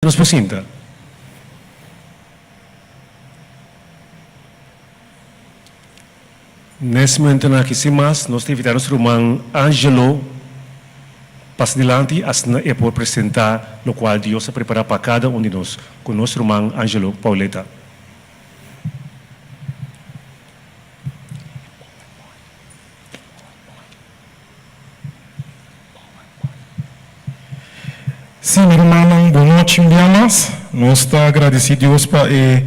Nos por sinta. Nes momentonan aki sin mas nos ta invita nos ruman Angelo pasa dilanti asina e por presenta locual Dios a prepara pa cada un di nos cu nos ruman Angelo Pauleta. Sí, mi rumannan, bon nochi un bia mas. Nos ta gradisí Dios pa e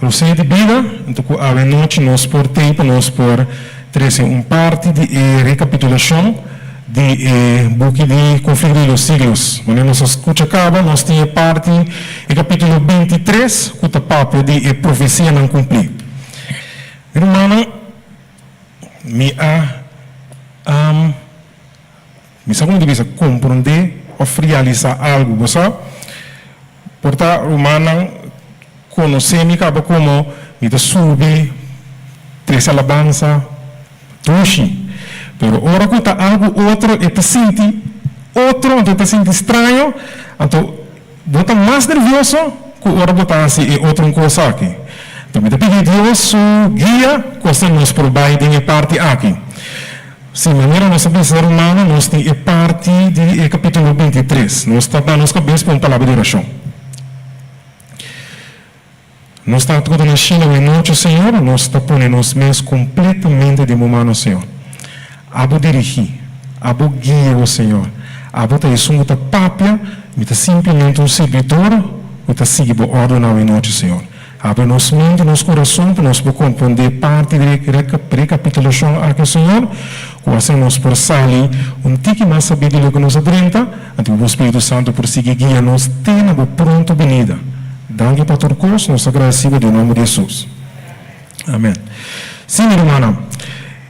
rosé di bida, anto ku awe nochi nos por tei pa nos por trese un parti di e rekapitulashon di e buki di Conflicto de los Siglos. Manera nos a skucha kaba, nos tin e parti, e kapítulo bintitres, ku ta papia di e profesianan kumplí. Mi rumannan, mi a. Mi sa como di bisa comprende of realisa algo. Bo sa? Por ta rumannan conoce mi caba como mi ta subi trece alabansa dushi. Pero ora cu ta algo otro e ta sinti otro anto e ta sinti straño anto bo ta mas nervioso cu ora bo ta haci e otro un cos aki. Anto mi ta pidi Dios su guia cu asina nos por bay den e parti aki. Si, manera nos a bisa rumannan, nos tin e parti di e kapítulo bintitres. Nos ta da nos kabes pa un palabra di orashon. Nos ta ku ta na shelu awe nochi, Señor, nos ta pone nos mes kompletamente den bo mano, Señor. Abo dirigí, Abo guia, o Señor. Abo ta esun ku ta papia, mi ta simplemente un sirbidor ku ta sigui bo òrdunan awe nochi, Señor. Habri nos mente i nos kurason pa nos por komprondé parti di e rekapitulashon aki, Señor, ku asina nos por sali un tiki mas sabí di loke nos a drenta, anto ku bo Spiritu Santu por sigui guia nos te na bo pronto binida. Danki pa tur kos, nos ta gradesí bo den nomber di Hesus. Amen. Sí, mi rumannan,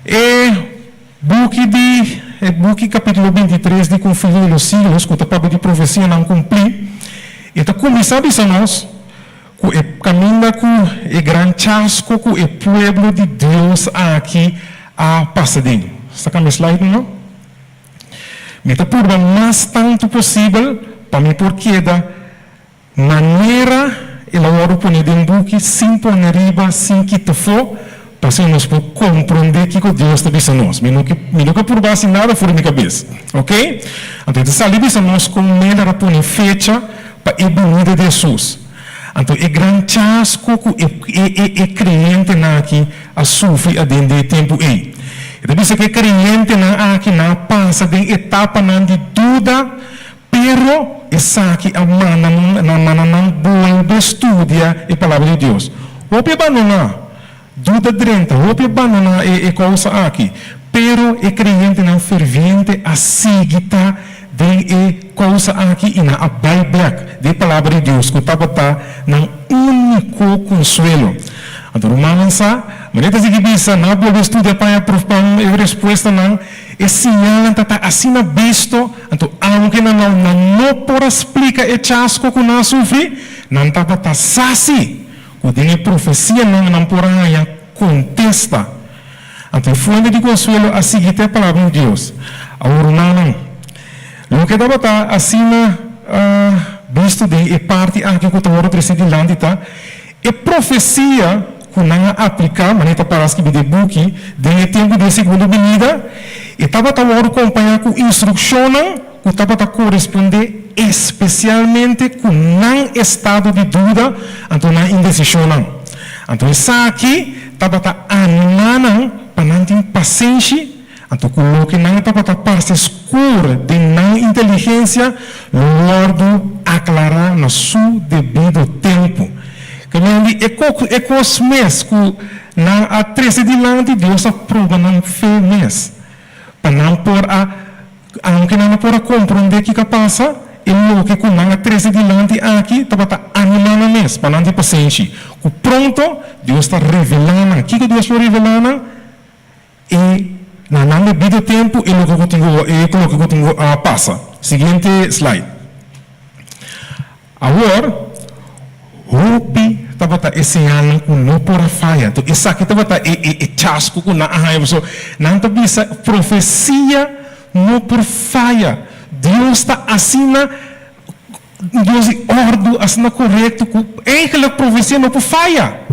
e buki di e buki kapítulo bintitres di Konfilio di los Siglos, ku ta papia di profesianan kumplí, e ta kuminsá bisa nos, Ku e kaminda ku e gran chasko ku e pueblo di Dios aki a pasa den. Sta kambia slide no? Mi ta purba mas tantu posibel pa mi por keda manera el a wòrdu pone den buki sin pone riba, sin kita afó, pa asina nos por komprondé kiko Dios ta bisa nos. Mi no ke mi no ke purba hasi nada for di mi kabes. Oke? Anto e ta sali bisa nos kon Miller a pone fecha pa e binida di Hesus. Anto e gran chasco cu e e e creyentenan aki a sufri aden den e tempu ei. E ta bisa cu e creyentenan aki nan a pasa den etapanan di duda, pero esaki a manda nan nan manda nan bolbe studia e Palabra di Dios. Hopi a bandona, duda drenta, hopi a bandona e e causa aki, pero e creyentenan ferviente a sigui ta Den e kousa aki i nan a bai bèk den e Palabra di Dios ku tabata nan úniko konsuelo. Anto rumannan sa, manera ta sigui bisa, nan a bolbe studia pa haña pruf pa e respuestanan. E siñalnan ta ta asina bisto, anto aunke nan no nan no por a splika e chasko ku nan a sufri, nan tabata sa si ku den e profesianan nan por a haña kontesta. Anto e fuente di konsuelo a sigui ta e Palabra di Dios. Awor, rumannan, loke tabata asina bisto den e parti aki ku ta wòrdu trese dilanti ta e profesia ku nan a apliká, manera ta para skibí den e buki, den e tempu di e segundo binida, e tabata wòrdu kompañá ku instrukshonnan ku tabata korespondé espesialmente ku nan estado di duda anto nan indesishonnan. Anto esaki tabata animá nan pa nan tin pasenshi, anto ku loke nan tabata parse skur den nan inteligensia lo wòrdu aklará na su debido tempu. Ke men di e e kos mes ku nan a trese dilanti, Dios a proba nan fe mes, pa nan por a Aunke nan no por a komprondé kiko a pasa, e loke ku nan a trese dilanti aki tabata animá nan mes pa nan tin pasenshi, ku pronto Dios ta revelá nan. Kiko Dios lo revelá nan? E na nan debido tempu e loke ku tin ku e loke ku tin ku a pasa. Siguiente slide. Awor, hopi tabata e señalnan ku no por a faya. Anto esaki tabata e e e chasco ku nan a haña pasobra nan ta bisa profesia no por faya. Dios ta asina. Un Dios di òrdu asina korekto ku eigenlijk profesia no por faya.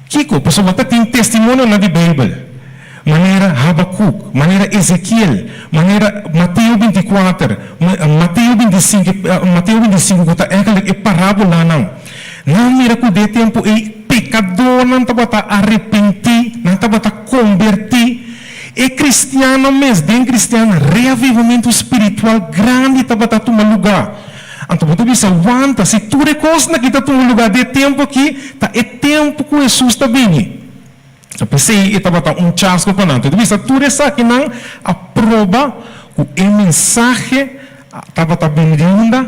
Kiko? Pasobra ta tin testimonionan di Beibel, manera Habakuk, manera Ezekiel, manera Mateo 24, Mateo 25, Mateo 25 ku ta eigenlijk e parábolanan. Nan mira ku den e tempu ei pekadónan tabata arepentí, nan tabata kombertí. E kristiannan mes, den kristian, reavivamentu spiritual grandi tabata tuma lugá. Anto bo ta bisa, Wanta, si tur e kosnan aki ta tuma lugá den e tempu aki, ta e tempu ku Hesus ta bini. Ta p'esei e tabata un chasco pa nan. Anto e ta bisa, tur esakinan a proba ku e mensahe tabata bini di unda?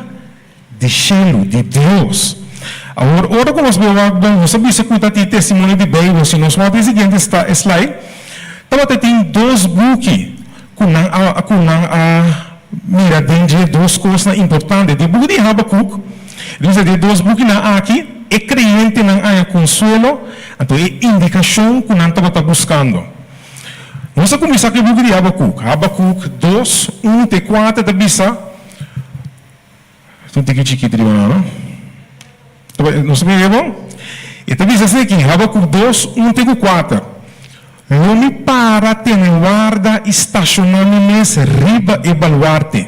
Di shelu, di Dios. Awor, ora ku nos bai wak bon, nos a bisa ku ta tin testimonio di Beibel. Si nos wak e siguiente slide, tabata tin dos buki ku nan a ku nan a mira den dje dos kosnan importante. Den buki di Habakuk, dice den dos bukinan aki, e kreyentenan haña konsuelo, anto e indikashon ku nan tabata buskando. Nos a kuminsá ku e buki di Habakuk. Habakuk 2, 1 te 4 ta bisa. Un tiki chikito riba nan, no? Nos ta mira bon? E ta bisa asina aki, Habakuk 2, 1 te ku 4, Lo mi para tene warda i stashoná mi mes riba e baluarte.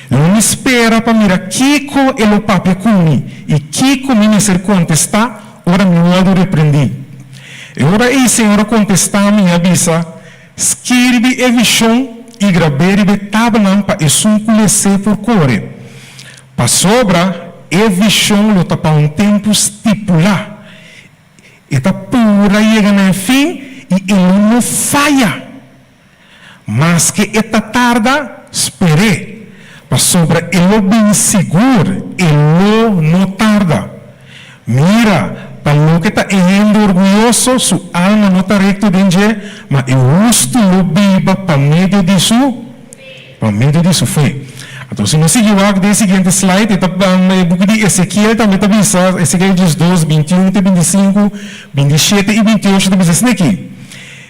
Lo mi spera pa mira kiko e lo papia ku mi i kiko mi mester kontestá ora mi wòrdu reprendí. E ora ei Señor a kontestá mi i a bisa, Skirbi e vishon i grab'é riba e tablanan pa esun ku les'é por kore. Pasobra e vishon lo ta pa un tempu stipulá. E ta pura yega na e fin i e lo no faya. Maske e ta tarda, sper'é, pasobra e lo bini sigur, e lo no tarda. Mira, pa loke ta e hende orguyoso, su alma no ta rekto den dje, ma e hustu lo biba pa medio di su, pa medio di su fe. Anto, si nos sigui wak den e siguiente slide, e ta, e buki di Ezekiel tambe ta bisa, Ezekiel 12, 21 te 25, 27 i 28 ta bisa asina aki,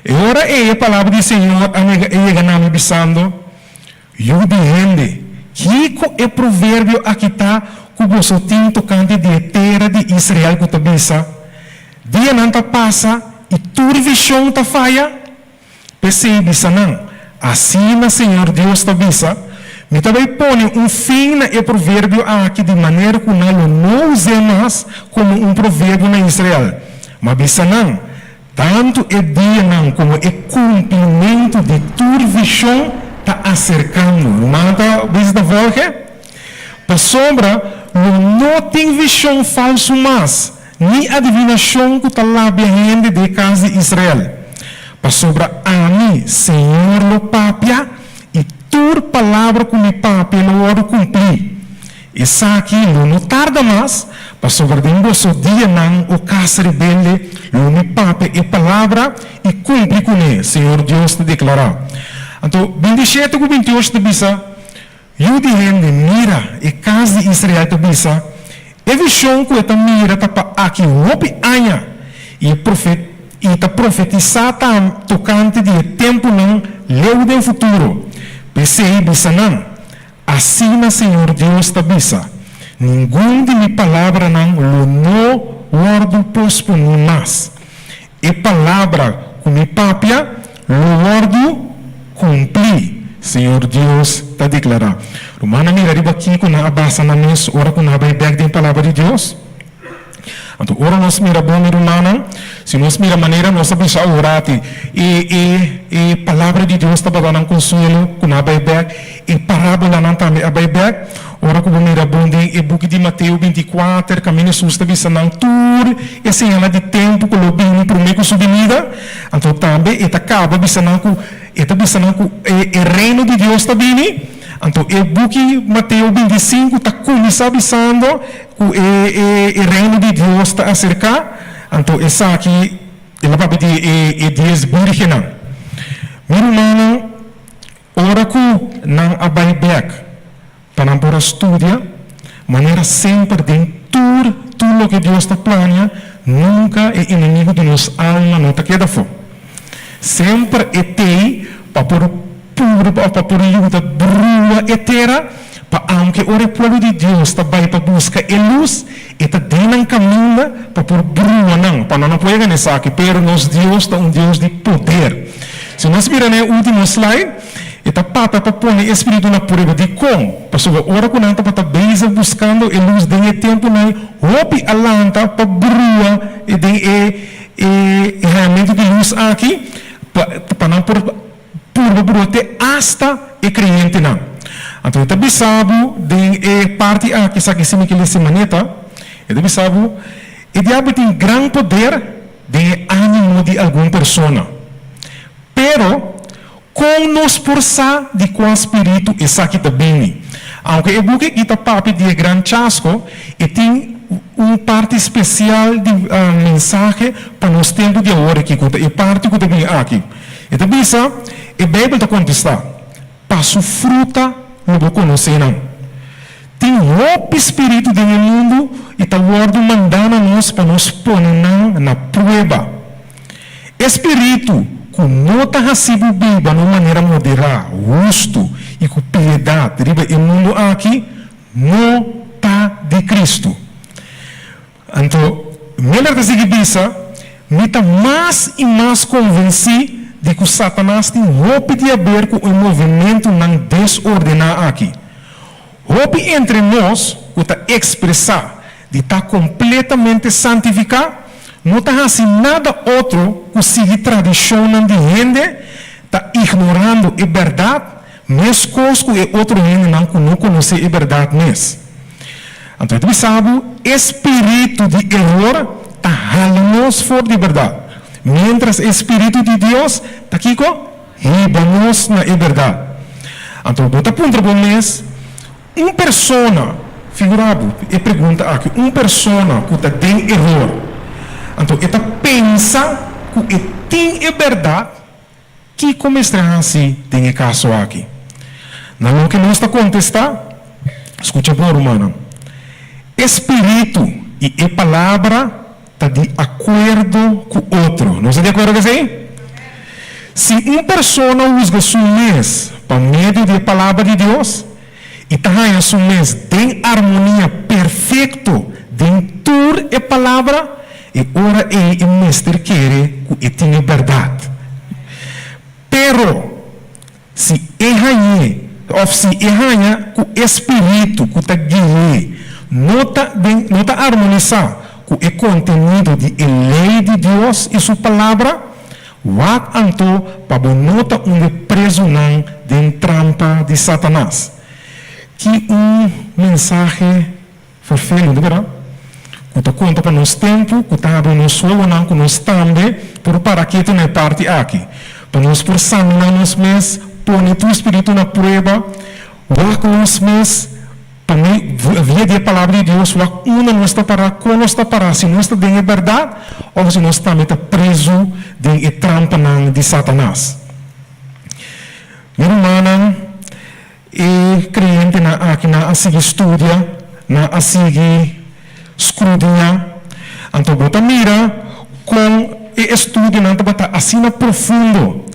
E ora ei e palabra di Señor a yega na mi, bisando, Yu di hende, kiko e proverbio aki ta ku boso tin tokante di e tera di Israel ku ta bisa, Dianan ta pasa i tur vishon ta faya? P'esei bisa nan, Asina señor Dios ta bisa, Mi ta bai pone un fin na e proverbio aki di manera ku nan lo no us'é mas komo un proverbio na Israel. Ma bisa nan, Tantu e dianan komo e kumplimentu di tur vishon ta aserkando. Rumannan ta bisa ta volg e? Pasobra lo no tin vishon falsu mas, ni adivinashon ku ta labia hende den e kas di Israel. Pasobra ami, señor, lo papia, i tur palabra ku mi papia lo wòrdu kumplí. Esaki lo no tarda mas, pasobra den boso dianan, o kas rebelde, lo mi papia e palabra i kumpli kuné, Señor Dios ta deklará. Anto, 27 ku 28 ta bisa, Yu di hende, mira, e kas di Israel ta bisa, E vishon ku e ta mira ta pa aki hopi aña, i e profet i ta profetisá tam tokante di e tempunan leu den futuro. P'esei bisa nan, Asina Señor Dios ta bisa, Ningun di mi palabranan lo no wòrdu posponí mas. E palabra ku mi papia lo wòrdu kumplí, Señor Dios ta deklará. Rumannan mira riba kiko nan a basa nan mes ora ku nan a bai bèk den Palabra di Dios. Anto ora nos mira bon, mi rumannan, si nos mira manera nos a bisa awor-ati, e e e Palabra di Dios tabata nan konsuelo ku nan a bai bèk, e parábolanan tambe a bai bèk. Ora ku bo mira bon den e buki di Mateo 24, kaminda Hesus ta bisa nan tur e señalnan di tempu ku lo bini promé ku su binida, anto tambe e ta kaba bisa nan ku e ta bisa nan ku e e Reino di Dios ta bini. Anto e buki Mateo 25 ta kuminsá bisando Ku e e Reino di Dios ta aserká, anto esaki el a papia di e e dies bírgennan. Mi rumannan, ora ku nan a bai bèk pa nan por a studia, manera semper den tur tur loke Dios ta plania, nunka e enemigu di nos alma no ta keda afó. Semper e t'ei pa por puru òf pa por yuda brua e tera. Pa aunke ora e pueblo di Dios ta bai pa buska e lus, e ta den nan kaminda pa por brua nan, pa nan no por yega na esaki. Pero nos Dios ta un Dios di poder. Si nos mira na e ultimo slide, e ta papia pa pone e spiritu na prueba. Dikon? Pasobra ora ku nan tabata bezig buskando e lus den e tempunan, hopi a lanta pa brua den e e hañamentu di lus aki, pa pa nan por purba brua te asta e kreyentenan. Anto e ta bisa bo den e parti aki, esaki si mi ke lesa e maneta, e ta bisa bo, E diabel tin gran poder den e ánimo di algun persona. Pero, kon nos por sa di kua spiritu esaki ta bini? Aunke e buki aki ta papia di e gran chasko, e tin un parti spesial di mensahe pa nos tempu di awor aki, ku ta e parti ku ta bini aki. E ta bisa, E Beibel ta kontestá, Pa su fruta lo bo konosé nan. Tin hopi spiritu den e mundu i ta wòrdu mandá na nos pa nos pone nan na prueba. E spiritu ku no ta hasi bo biba na un manera moderá, hustu i ku piedat riba e mundu aki, no ta di Kristu. Anto Miller ta sigui bisa, Mi ta mas i mas konvensí di ku Satanas tin hopi di haber ku e movementunan desordená aki. Hopi entre nos ku ta ekspresá di ta kompletamente santifiká no ta hasi nada otro ku sigui tradishonnan di hende, ta ignorando e bèrdat meskos ku e otro hendenan ku no konosé e bèrdat mes. Anto e ta bisa bo, e spiritu di eror ta hala nos for di bèrdat, miéntras e spiritu di Dios ta kiko? Hiba nos na e bèrdat. Anto bo ta puntra bo mes, Un persona, figura bo e pregunta aki, un persona ku ta den eror, anto e ta pensa ku e tin e bèrdat, kiko mester hasi den e kaso aki? Na loke nos ta kontestá, skucha bon rumannan, e spiritu i e palabra ta di akuerdo ku otro. Nos ta di akuerdo ku esei? Si un persona husga su mes pa medio di e Palabra di Dios i ta haña su mes den armonia perfekto den tur e Palabra, e ora ei e mester kere ku e tin e bèrdat. Pero, Si e hañ'é, òf si e haña ku e spiritu ku ta gui'é no ta den no ta armonisá ku e kontenido di e lei di Dios i su Palabra, wak anto pa bo no ta un di e prezunan den trampa di Satanas. Ki un mensahe Vervelend, berdad? Ku ta konta pa nos tempu, ku ta habri nos wowonan ku nos tambe por para ketu na e parti aki, pa nos por saminá nos mes, pone tur spiritu na prueba, wak nos mes pa mei via di e Palabra di Dios, wak unda nos ta pará, kon nos ta pará, si nos ta den e bèrdat òf si nos tambe ta prezu den e trampanan di Satanas. Mi rumannan. E kreyentenan aki nan a sigui studia, nan a sigui skrudiñá. Anto bo ta mira kon e estudionan tabata asina profundo.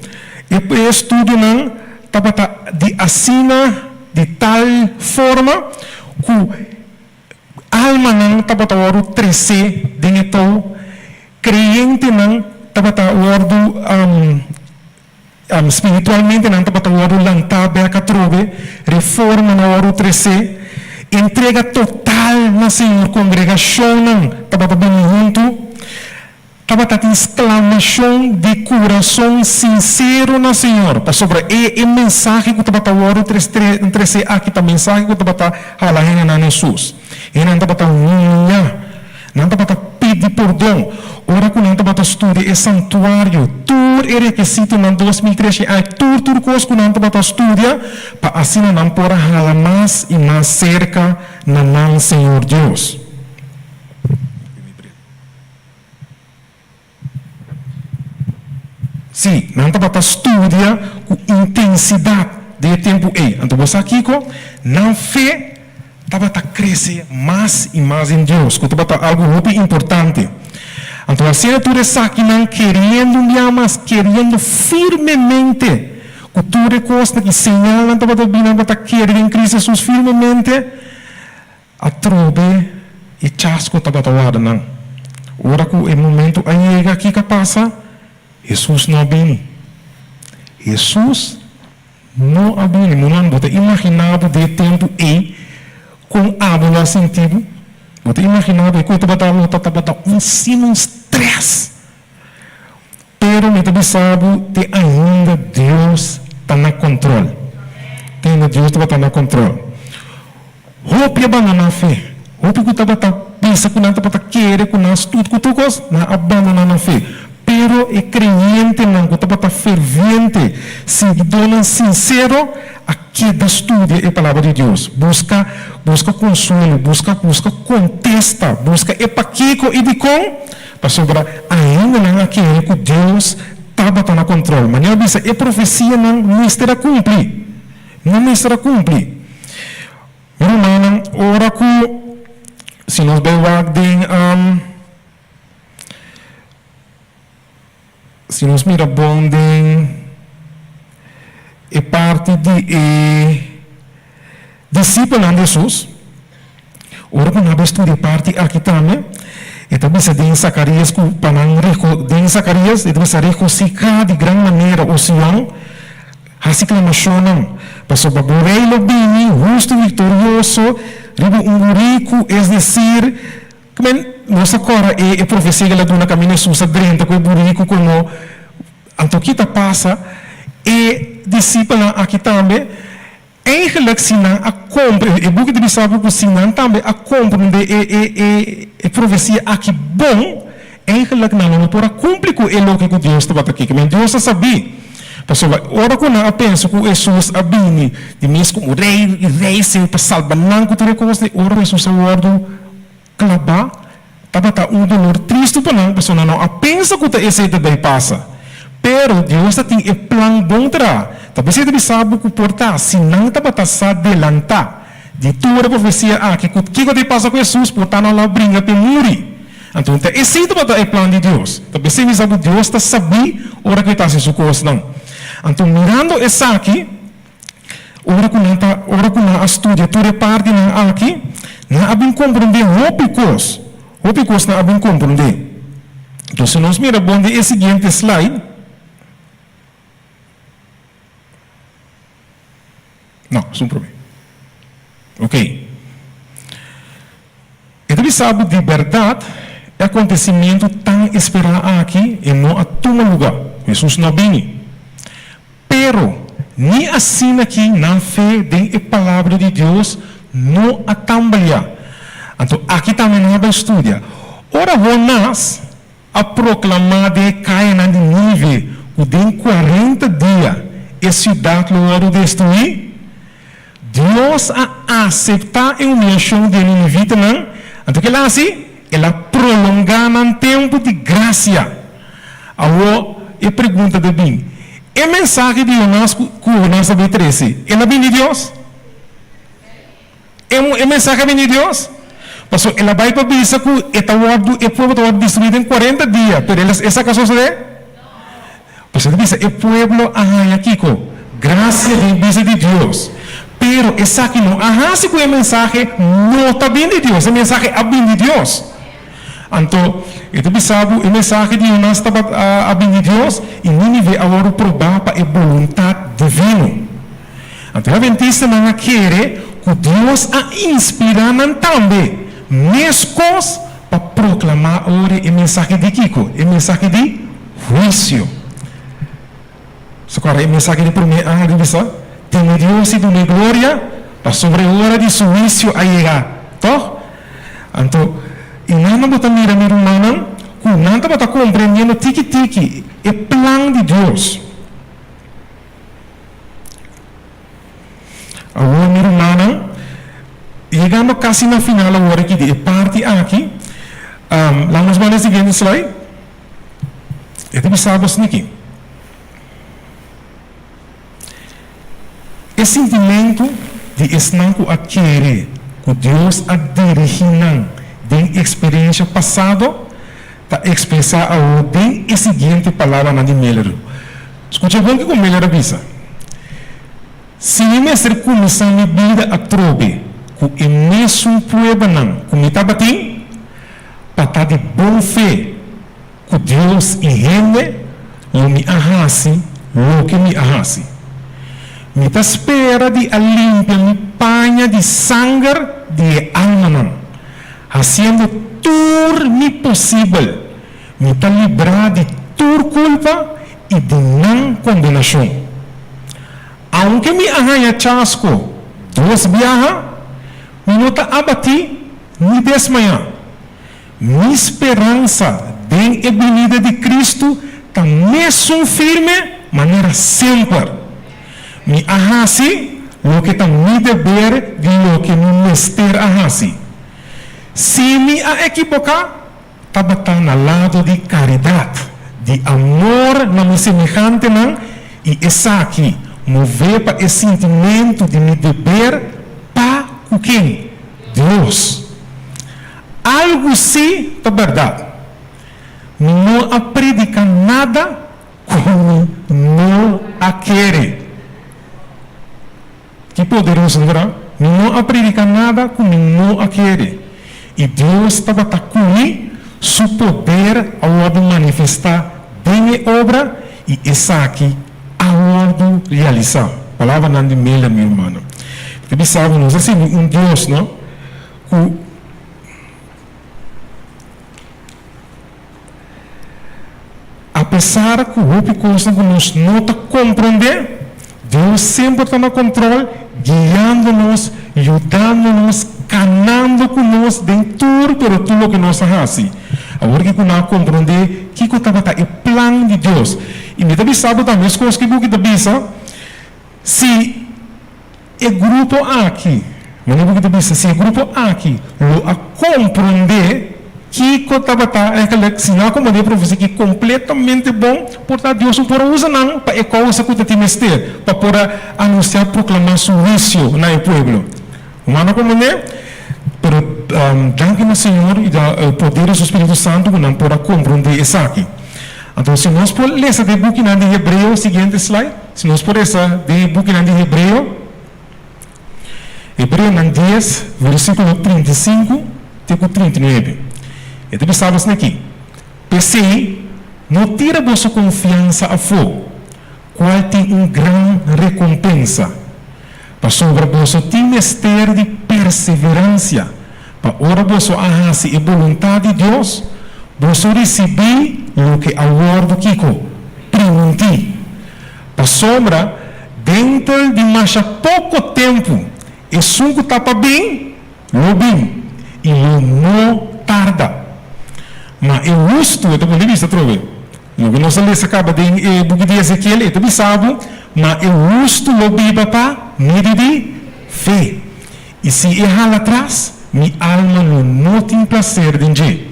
E estudionan tabata di asina, di tal forma ku almanan tabata wòrdu tresé den e tou, kreyentenan tabata wòrdu. Spiritualmente nan tabata wòrdu lantá bèk atrobe, reforma nan wòrdu tresé, entrega total na Señor, kongregashonnan tabata bini huntu, tabata tin sklamashon di kurason sinsero na Señor, pasobra e e mensahe ku tabata wòrdu tresé aki ta mensahe ku tabata hala hendenan na Hesus. Hendenan tabata humiá. Nan tabata pidi pordon ora ku nan tabata studia e santuario, tur e rekisitonan 2003 i tur tur kos ku nan tabata studia pa asina nan por a hala mas i mas serka na nan Señor Dios. Sí, nan tabata studia ku intensidat den e tempu ei. Anto bo sa kiko? Nan fe tabata krese mas i mas den Dios, ku tabata algu hopi importante. Anto asina tur esakinan keriendo un bia mas, keriendo firmemente. Ku tur e kosnan i señalnan tabata bini, nan tabata kere den Cristo Hesus firmemente. Atrobe e chasko tabata warda nan. Ora ku e momento a yega, kiko a pasa? Hesus no a bini. Hesus no a bini. Munan, bo ta imaginá bo den e tempu ei kon abo lo a sinti bo? Bo ta imaginá bo e ku tabata lo ta tabata un sima, un strès. Pero mi ta bisa bo te ainda Dios ta na control. Te ainda Dios tabata na control. Hopi a bandona fe. Hopi cu tabata bisa cu nan tabata kere cu nan stud cu tur cos, nan a bandona nan fe. Pero e creyentenan cu tabata ferviente, siguidornan sincero, a keda studia e Palabra di Dios, busca, busca consuelo, busca, busca contesta, busca e pakico y dicon. Pasobra ainda nan a kere ku Dios tabata na kontrol. Manera bisa e profesianan mester a kumpli. Nan mester a kumpli. Mi rumannan, ora ku si nos bai wak den si nos mira bon den e parti di e disipelnan di Hesus, ora ku nan a bai studia e parti aki tambe, e ta bisa den Zakarias ku pa nan den Zakarias e ta bisa regosihá di gran manera, o Sion, hasi klamashonnan, pasobra bo rei lo bini hustu i viktorioso riba un buriku, es desir, Men, nos a kòrda e e profesia ku el a duna kaminda Hesus a drenta ku e buriku komo. Anto ki ta pasa? E disipelnan aki tambe, eigenlik si nan a kompre, e buki ta bisa bo ku si nan tambe a komprende e e e e profesia aki bon, eigenlik nan lo no por a kumpli ku e loke ku Dios tabata ke. Men, Dios a sabí. Pasobra ora ku nan a pensa ku Hesus a bini di mes komo rei i rei seo pa salba nan ku tur e kosnan, ora ku Hesus a wòrdu Klabá tabata un dolor tristu pa nan pasobra nan no a pensa ku ta esei ta bai pasa. Pero Dios ta tin e plan bon traha. Ta p'esei ta bisa bo ku por ta si nan tabata sa delantá di tur e profesia aki ku kiko ta pasa ku Hesus, por ta nan lo a bringa p'e muri. Anto ta esei tabata e plan di Dios. Ta p'esei bisa ku Dios ta sabí ora ku e ta hasi su kosnan. Anto mirando esaki, Ora ku nan ta, ora ku nan a studia tur e partinan aki, nan a bin komprondé hopi kos, hopi kos nan a bin komprondé. Entonces si nos mira bon den e siguiente slide, no, esun promé. Ok. E ta bisa bo di bèrdat, e akontesimentu tan esperá aki e no a tuma lugá. Hesus no a bini. Pero, ni asina ki nan fe den e Palabra di Dios no a tambaliá. Anto aki tambe nan a bai studia. Ora Jonás a proklamá den e kayanan di Nínive ku den kuarenta dia e siudat lo wòrdu destruí, Dios a aseptá e humiashon di e ninivitanan, anto ke el a hasi? El a prolongá nan tempu di grasia. Awor, e pregunta ta bin, E mensahe di Jonás ku Jonás a bin trese, el a bin di Dios? E mensahe a bin di Dios? Pasobra el a bai pa bisa ku e ta wòrdu, e pueblo ta wòrdu destruí den kuarenta dia, pero el esaki a sosodé? Pasobra el ta bisa e pueblo a haña kiko? Grasia den bista di Dios. Pero esaki no a hasi ku e mensahe no ta bin di Dios, e mensahe a bin di Dios. Anto, e ta bisa bo e mensahe di Jonas tabata a bin di Dios i Nínive a wòrdu probá pa e boluntat divino. Anto e adventistanan a kere ku Dios a inspirá nan tambe, meskos pa proklamá ora e mensahe di kiko? E mensahe di huisio. Sokora e mensahe di promé angel di bisa, Teme Dios i dun'é gloria, pasobra e ora di su huisio a yega. Tòg? Anto, i nan no bo ta mira, mi rumannan, ku nan tabata komprendiendo tiki tiki e plan di Dios. Awor, mi rumannan, yegando kasi na final awor aki di e parti aki, laga nos bai na e siguiente slide. E ta bisa bo asina aki, E sintimentu di esnan ku a kere ku Dios a dirigí nan den eksperensia pasado ta ekspresá awor den e siguiente palabranan di Miller. Skucha bon kiko Miller a bisa. Si mi mester kuminsá mi bida atrobe ku e mesun pruebanan ku mi tabatin, pa ta di bon fe ku Dios i hende, lo mi a hasi loke mi a hasi. Mi ta spera di a limpia mi paña di sanger di e almanan, hasiendo tur mi posibel Mi ta librá di tur kulpa i di nan kondenashon. Aunke mi a haña chasko dos biaha, mi no ta abatí ni desmayá. Mi speransa den e binida di Kristu ta mesun firme manera semper. Mi a hasi loke ta mi deber di loke mi mester a hasi. Si mi a ekiboká, Tabata na lado di karidat, di amor na mi semehantenan i esaki mové pa e sintimentu di mi deber pa ku ken? Dios. Algu sí ta bèrdat, mi no a prediká nada ku mi no a kere. Ki poderoso, no berdad? Mi no a predica nada cu mi no a kere. I Dios tabata cu mi, Su poder a wordo manifesta den e obra i esaki a wordo realisa. Palabranan di Miller, mi hermano. Mi ta bisa bo, nos a sirbi un Dios, no? Cu. Apesar ku hopi kosnan ku nos no ta komprondé, Dios semper ta na kontrol, guiando nos, yudando nos, kanando ku nos den tur pero tur loke nos a hasi. Awor ki ku nan a komprondé kiko tabata e plan di Dios. I mi ta bisa bo tambe meskos ku e buki ta bisa, si E grupo aki, manera ku ta bisa, si e grupo aki lo a komprondé kiko tabata eigenlijk, si nan a komprondé e profesia aki kompletamente bon, por ta Dios no por a usa nan pa e kousa ku ta tin mester, pa por a anunsiá, proklamá su huisio na e pueblo. Humano a komprondé, pero danki na Señor i na e poder di su Spiritu Santu ku nan por a komprondé esaki. Anto si nos por lesa den e bukinan di Hebreo, siguiente slide, si nos por lesa den e bukinan di Hebreo, Hebreonan dies, versíkulo 35 te ku 39, e ta bisa bo asina aki, P'esei, no tira boso konfiansa afó, kual tin un gran rekompensa, pasobra boso tin mester di perseveransia, Pa ora boso a hasi e boluntat di Dios, boso risibí loke a wòrdu kiko? Primintí. Pasobra denter di masha poko tempu esun ku ta pa bin, lo bin, i lo no tarda. Ma e hustu, e ta pone bisa atrobe, loke nos a lesa kaba den e buki di Ezekiel, e ta bisa bo, ma e hustu lo biba pa medio di fe. I si e hala tras, mi alma lo no tin plaser den dje.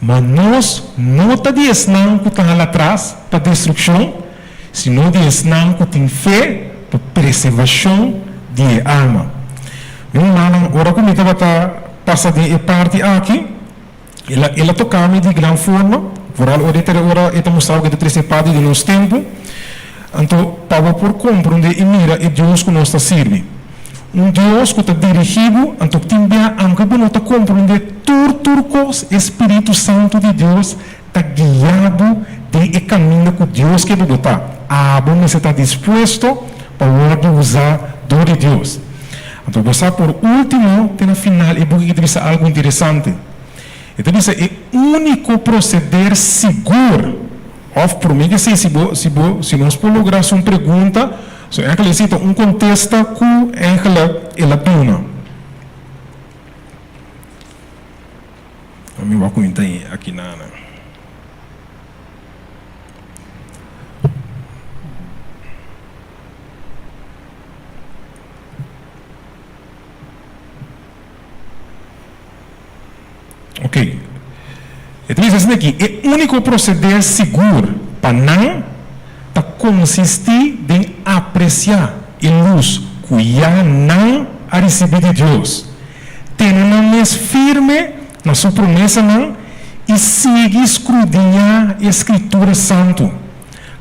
Ma nos no ta di esnan ku ta hala tras pa destrukshon, sino di esnan ku tin fe pa preservashon di e alma. Mi rumannan, ora ku mi tabata pasa den e parti aki, El a el a toca mi di gran forma, vooral ora e ta ora e ta mustra ku e ta trese parti di nos tempu. Anto pa bo por komprondé i mira e Dios ku nos ta sirbi. Un Dios ku ta dirigí bo, anto tin bia aunke bo no ta komprondé tur tur kos, e Spiritu Santu di Dios ta guia bo den e kaminda ku Dios ke bo bo ta. Abo mester ta dispuesto pa wòrdu usá dor di Dios. Anto bo sa por último te na final e buki aki ta bisa algu interesante. E ta bisa e úniko proseder sigur òf promé ke esei si bo si bo si nos por logra hasi un pregunta so ègele esei ta un kontesta ku ègele el a duna. Mi wak ku mi ta aki na nan. Ok. E ta bisa asina aki, e úniko proseder sigur pa nan ta konsistí den apresiá e lus ku ya nan a risibí di Dios, tene nan mes firme na su promesanan i sigui skrudiñá e Skritura Santu.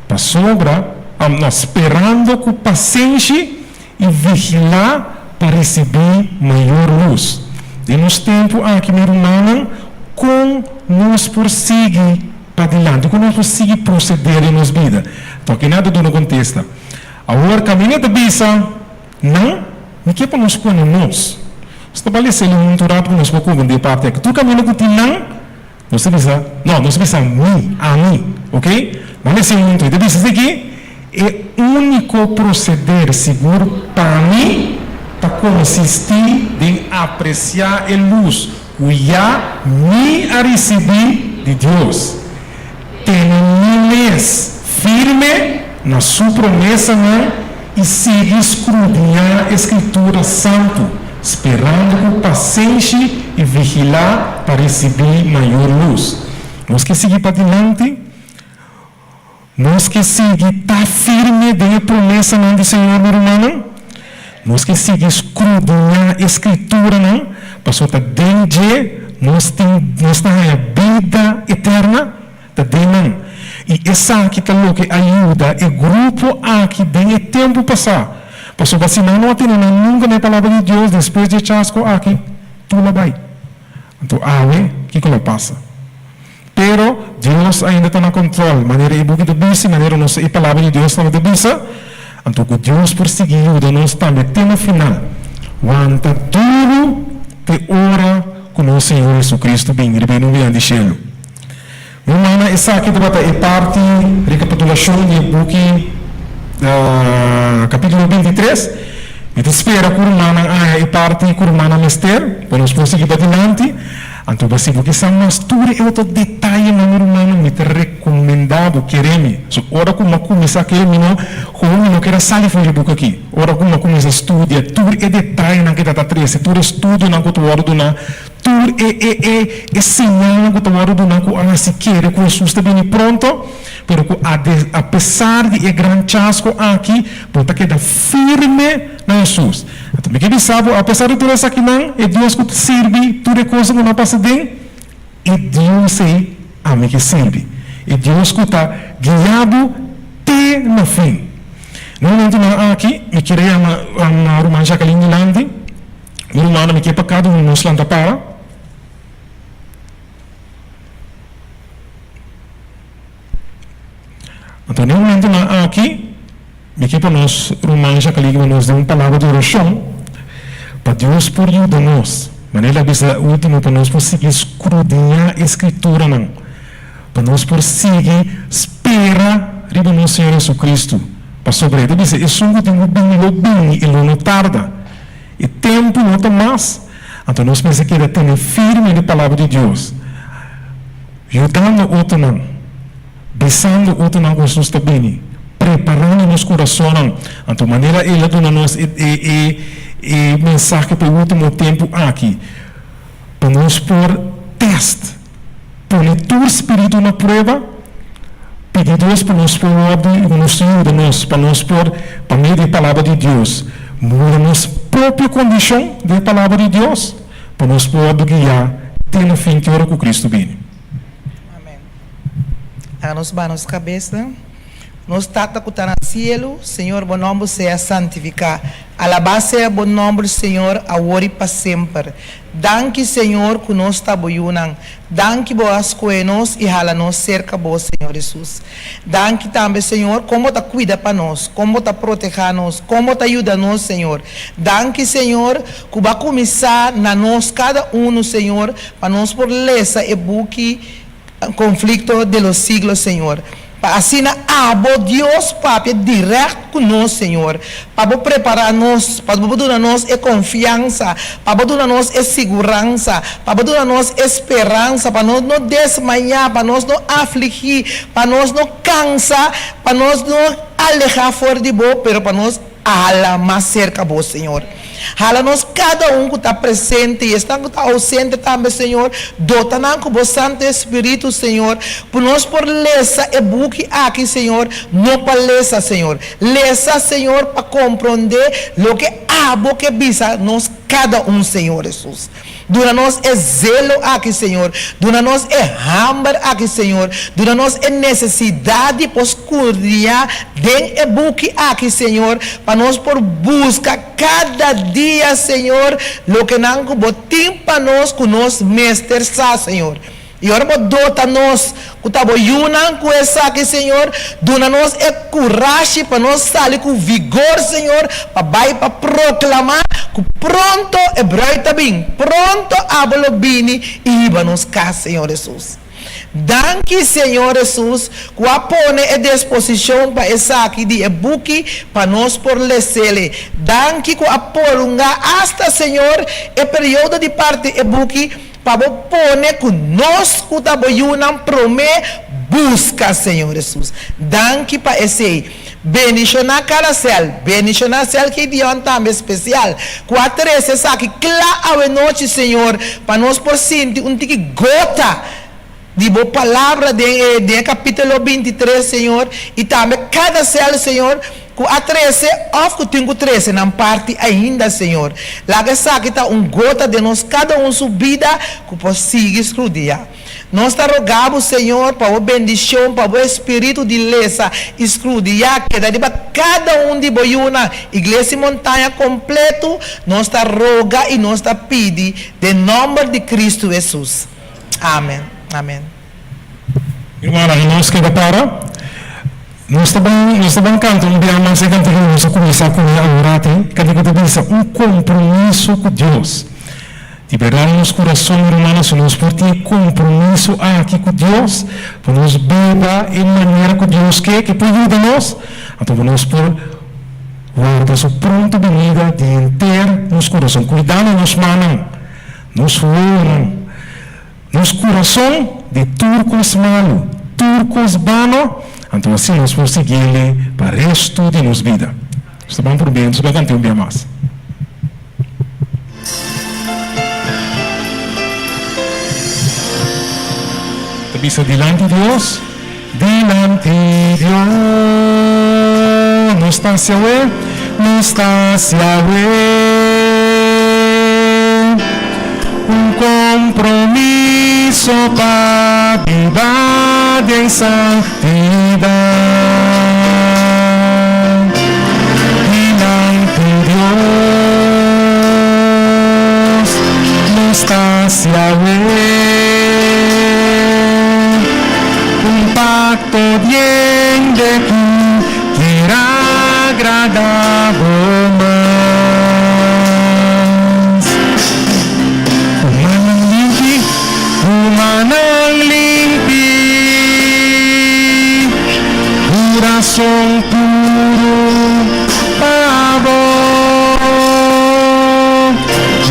Pasobra, no, sperando ku pasenshi. i vigilá pa risibí mayor lus. Den nos tempu aki, mi rumannan, kon nos por sigui padilanti? Kon nos por sigui proseder den nos bida? Toki nan ta duna kontesta. Awor kaminda ta bisa nan, Mi ke pa nos pone nos. Nos ta balesé li huntu rato ku nos por komprendé e parti aki. Tur kaminda ku tin nan, nos ta bisa, no, nos ta bisa mi, ami, ok? Nan lesa huntu, e ta bisa esaki, E úniko proseder sigur pa mi ta konsistí den apresiá e lus ku ya mi a risibí di Dios, tene mi mes firme na su promesanan i sigui skrudiñá e Skritura Santu, sperando ku pasenshi i vigilá pa risibí mayor lus. Nos ke sigui padilanti. Nos ke sigui ta firme den e promesanan di Señor, mi rumannan. Nos ke sigui skrudiñá e Skrituranan, pasobra ta den dje nos tin nos ta haña bida eterna, ta den nan. I esaki ta loke a yuda e grupo aki den e tempu pasá, pasobra si nan no a tene nan nunka na e Palabra di Dios despues di e chasko aki, tur lo bai. Anto awe, kiko lo pasa? Pero, Dios ainda ta na control, manera e buki ta bisa y manera nos e Palabra di Dios tabata bisa. Anto cu Dios por sigui yuda nos tambe te na final. Wanta duru te ora cu nos Señor Jesucristo bini riba e nubinan di shelu. Mi mana esaki tabata e parti recapitulacion di e buki capitulo 23. Mi ta spera cu rumannan a haña e parti cu rumannan mester pa nos por sigui padilanti. Anto bo si bo ke sa mas tur e otro detayenan mi rumannan mi ta rekomendá bo kere mi. So ora ku mi a kuminsá kere mi no komo mi no ker a sali for di buki aki. Ora ku mi a kuminsá studia tur e detayenan ke ta ta trese, tur e studionan ku ta wòrdu duná, tur e e e e señalnan ku ta wòrdu duná ku a hasi kere ku Hesus ta bini pronto, pero ku a de apesar di e gran chasko aki bo ta keda firme na Hesus. Anto mi ke bisa bo, apesar di tur esakinan, e Dios ku ta sirbi tur e kosnan ku nan pasa den, e Dios ei ami ke sirbi, e Dios ku ta guia bo te na fin. Na momentunan aki, mi kier a yama Ruman Jacqueline dilanti. Mi rumannan, mi ke pa kada un di nos lanta para. Anto na e momentunan aki, Mi ke pa nos ruman Jacqueline pa nos den un palabra di orashon pa Dios por yuda nos, manera el a bisa ultimo pa nos por sigui skrudiñá e skrituranan, pa nos por sigui spera riba nos Señor Jesucristo, pasobra e ta bisa esun ku tin ku bini lo bini, e lo no tarda. E tempu no ta mas, anto nos mester keda tene firme den palabra di Dios, yudando otronan. Bisando otronan ku Hesus ta bini, preparando nos kurasonnan. Anto manera El a duna nos e e e e mensahe pa e último tempu aki, pa nos por tèst, pone tur spiritu na prueba, pidi Dios pa nos por wòrdu i ku nos yuda nos pa nos por, pa medio di e Palabra di Dios, muda nos propio kondishon den e Palabra di Dios, pa nos por wòrdu guiá te na fin te ora ku Kristu bini. Amen. Laga nos baha nos kabesnan. Nos Tata ku ta na sielu, Señor, bo nòmber sea santifiká. Alabá sea bo nòmber, Señor, awor i pa semper. Danki, Señor, ku nos ta bo yunan. Danki bo a skohe nos i hala nos serka bo, Señor Hesus. Danki tambe, Señor, kon bo ta kuida pa nos, kon bo ta protehá nos, kon bo ta yuda nos, Señor. Danki, Señor, ku bo a kuminsá na nos kada unu, Señor, Pa nos por lesa e buki Conflicto de los Siglos, Señor. Pa asina Abo, Dios, papia direct cu nos, Señor. Pa Bo prepara nos, pa Bo duna nos e confiansa, pa Bo duna nos e siguransa, pa Bo duna nos e speransa, pa nos no desmaya, pa nos no afligi, pa nos no cansa, pa nos no aleha for di Bo, pero pa nos Hala mas serka Bo, Señor. Hala nos kada un ku ta presente i esnan ku ta ousente tambe, Señor. Dota nan ku Bo Santu Espiritu, Señor, ku nos por lesa e buki aki, Señor, no pa lesa, Señor. Lesa, Señor, pa komprondé loke. Abo ke bisa nos kada un, Señor Hesus. Duna nos e zelo aki, Señor. Duna nos e hamber aki, Señor. Duna nos e nesesidat di por skudriñá den e buki aki, Señor, pa nos por buska kada dia, Señor, lokenan ku Bo tin pa nos ku nos mester sa, Señor. I ora Bo dota nos ku ta Bo yunan ku esaki, Señor, duna nos e kurashi pa nos sali ku vigor, Señor, pa bai pa proklamá ku pronto e brùit ta bin, pronto Abo lo bini i hiba nos kas, Señor Hesus. Danki, Señor Hesus, ku a pone e desposishon pa esaki di e buki pa nos por les'el. Danki ku a prolongá asta, Señor, e periodo di parti e buki, Pa bo pone ku nos ku ta bo yunan promé buska Señor Hesus. Danki pa esei. Bendishoná kada sèl. Bendishoná sèl Gideon tambe spesial ku a trese esaki kla awenochi Señor pa nos por sinti un tiki gota di bo palabra den e den e kapítulo 23 Señor i tambe kada sèl Señor ku a trese òf ku tin ku trese nan parti ainda Señor. Laga esaki ta un gota den nos kada un su bida ku por sigui skrudiá. Nos ta roga bo Señor pa bo bendishon, pa bo espiritu di lesa i skrudiá keda riba kada un di bo yunan, Iglesia Montaña kompletu, nos ta roga i nos ta pidi den nòmber di Kristu Hesus. Amen. Amen. Hermana, nos keda para. Nos ta ban, nos ta ban kanta un bia mas e kantika ku nos a kuminsá kuné awor aki, kantika ku ta bisa un kompromiso ku Dios. Di bèrdat nos kurason, hermano, si nos por tin e kompromiso aki ku Dios, pa nos biba e manera ku Dios ke, ke por yuda nos, anto pa nos por warda su pronto binida di henter nos kurason, kuidando nos mannan, nos wowonan. Nos kurason di tur kos malu, tur kos bano, anto asina nos por sigui'E pa restu di nos bida. Nos ta ban por bien, nos bai kant'é un bia mas. Ta bisa dilanti Dios, dilanti Dios, nos ta hacia Awe, nos ta hacia Awe. Un kompromiso pa biba den santidat dilanti Dios. Nos ta hasi awe un pakto diende ku kier agrada bo mas. Ku mannan limpi, ku mannan limpi, kurason puru pa bo.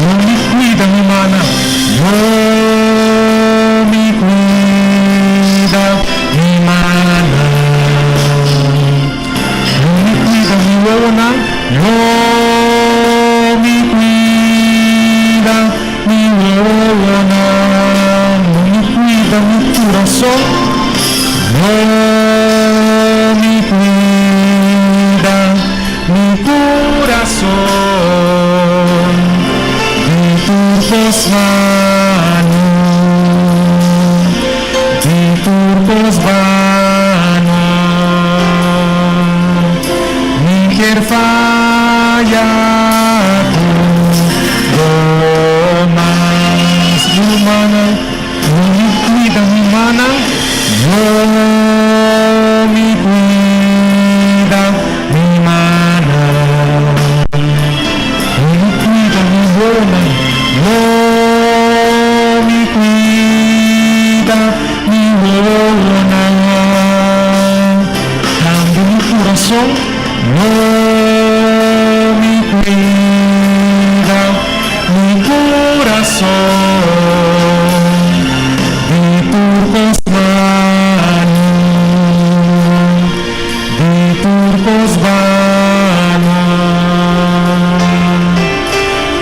Lo mi kuida mi mana, lo mi kuida mi mana. Lo mi cuida mi wowonan, lo mi cuida mi wowonan, lo mi cuida mi curason, lo mi cuida mi curason di tur cos malo, di tur cos bano. Mi kier faya ku bo mas. Mi rumannan, lo mi kuida mi mannan, lo mi kuida mi mannan. Lo mi kuida mi wowonan, lo mi kuida mi wowonan. Cambia mi curason, lo mi cuida mi curason di tur cos malo, di tur cos bano.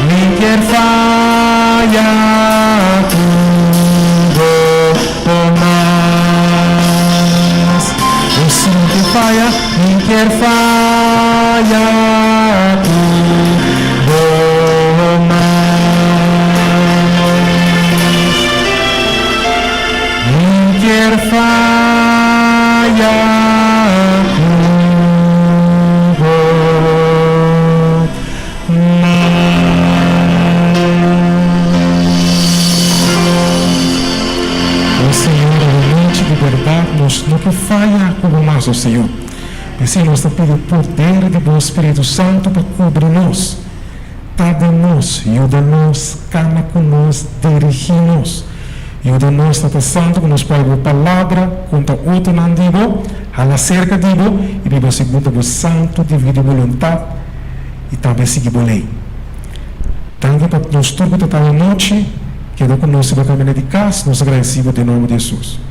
Mi kier faya cu bo mas. Bo sinti faya, mi kier faya cu no ke faya ku bo mas, o Señor. P'esei nos ta pidi poder di bo Spiritu Santu pa kubri nos, ta den nos, yuda nos, kana ku nos, dirigí nos. Yuda nos, Tata Santu, ku nos por bo Palabra, konta otronan di bo, hala serka di bo i biba segun ta bo santu divino boluntat i tambe sigui bo lei. Danki pa nos tur ku ta ta anochi keda ku nos riba kaminda di kas. Nos a gradisí bo den nòmber di Hesus.